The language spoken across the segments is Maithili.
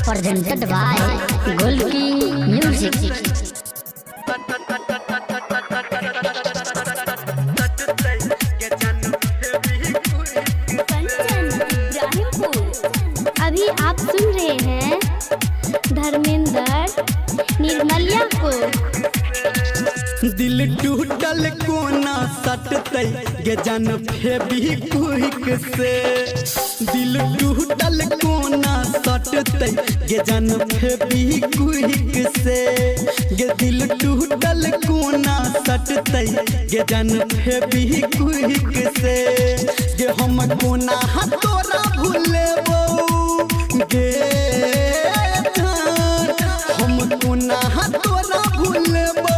Presented by Golki Music. Kanchan Ibrahimpur. अभी आप सुन रहे हैं धर्मेंद्र निर्मलिया को। दिल टूटल कोना सटतै गे जान फेविक्विक से। दिल टूटल कोना सटतै गे जान फेविक्विक से। गे दिल टूटल कोना सटतै गे जान फेविक्विक से। गे हम कोना तोरा भूलेबो गे जान, हम कोना तोरा भूलेबो,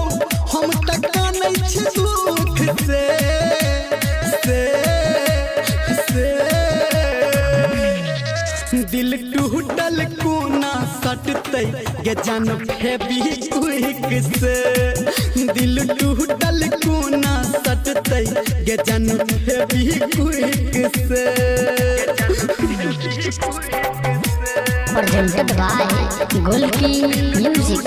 हम त कानै छी दुख से से से। दिल टूटल कोना सटतै गे जान फेविक्विक से। दिल टूटल कोना सटतै गे जान फेविक्विक से। Presented by Golki Music.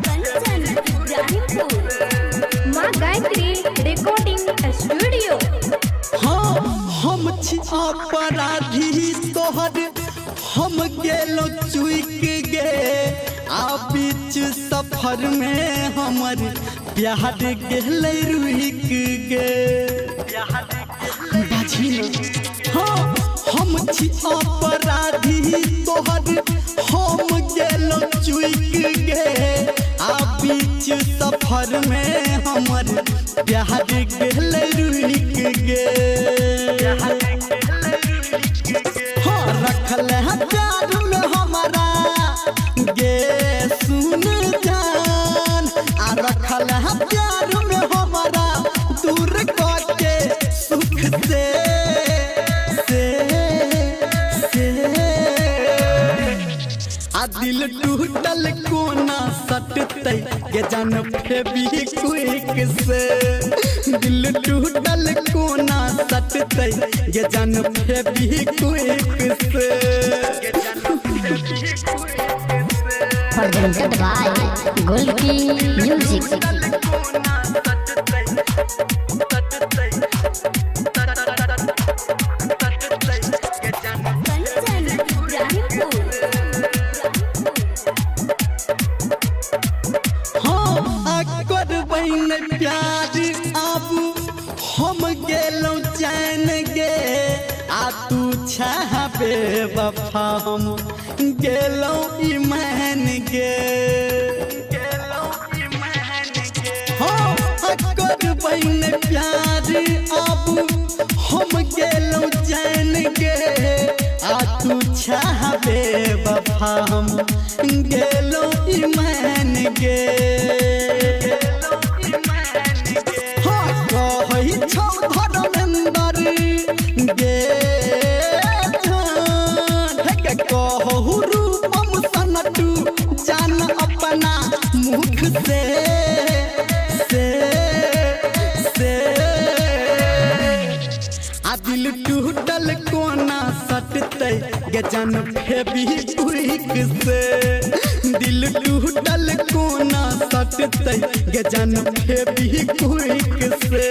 Kanchan Ibrahimpur. माँ गायत्री रिकॉर्डिंग स्टूडियो। हाँ हम छी अपराधी तोहर, हम गेलो चुक गे। आ बीच सफर में हमर प्यार गेलै रुक गे। बाजी ना। हाँ हम छी अपराधी तोहर, हम गेलो चुक गे। आ बीच सफर में हमर प्यार गेलै रुक गे। हाँ रखल है प्यार में हमारा गे सुन जान, आ रखल है प्यार में हमारा दूर के सुख से से से। आ दिल टूटल कोना सटतै गे जान फेविक्विक से। दिल टूटल कोना सटतै गे जान फेविक्विक से। Presented by Golki Music. Kanchan Ibrahimpur. हाँ करबै नै प्यार आबू, हम गेलौं चैन गे। आ तू छाबे वफा, हम गेलौं ईमान गे। हाँ करबै नै प्यार आबू, हम गेलौं चैन गे। आ तू छाबे वफा, हम गेलौं ईमान गे। हाँ कहै छौ धर्मेंद्र गे जान, हे कहू रूपम सनटू जान अपना मुख से से से। आ दिल टूटल कोना सटतै गे जान फेविक्विक से। दिल टूटल कोना सटतै गे जान फेविक्विक से।